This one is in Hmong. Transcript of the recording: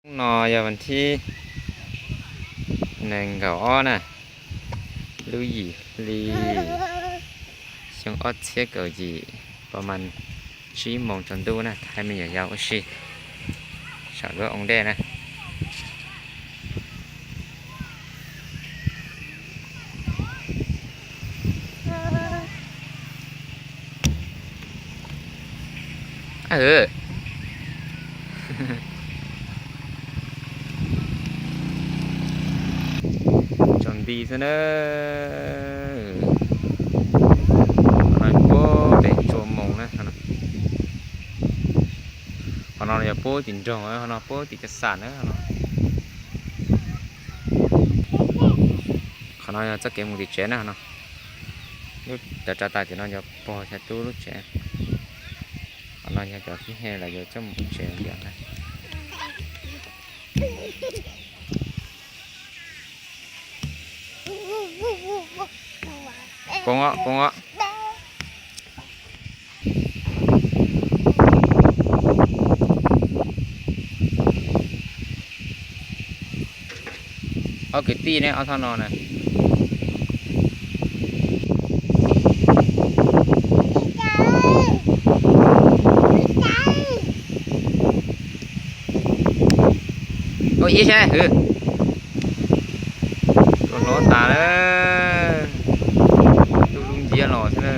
Hnub no yog vas thib nees nkaum ob na, lub yim hli xyoo ob txhiab kaum yim, pas mas tsib moos tsaus ntuj na, thaij me nyuam yaus ua si saum lub oo dej na. Tsaus nti xwb na. Qhov no puag pem tsua moos na. Qhov no yog puag tim nroog, qhov no puag tim cov xam na. Qhov no yog txoj kev mus tim tsev na no. Lub tav tsa tais tim no yog pog xya tub lub tsev. Qhov no yog cov tib he los yuav coj mus tsev tias na. Poob os, poob os. Ob kwv tij ne, ob tog no na. Ua ib sab hwv. Tua hlob tas lawm. Tus lub nciab los xwb na.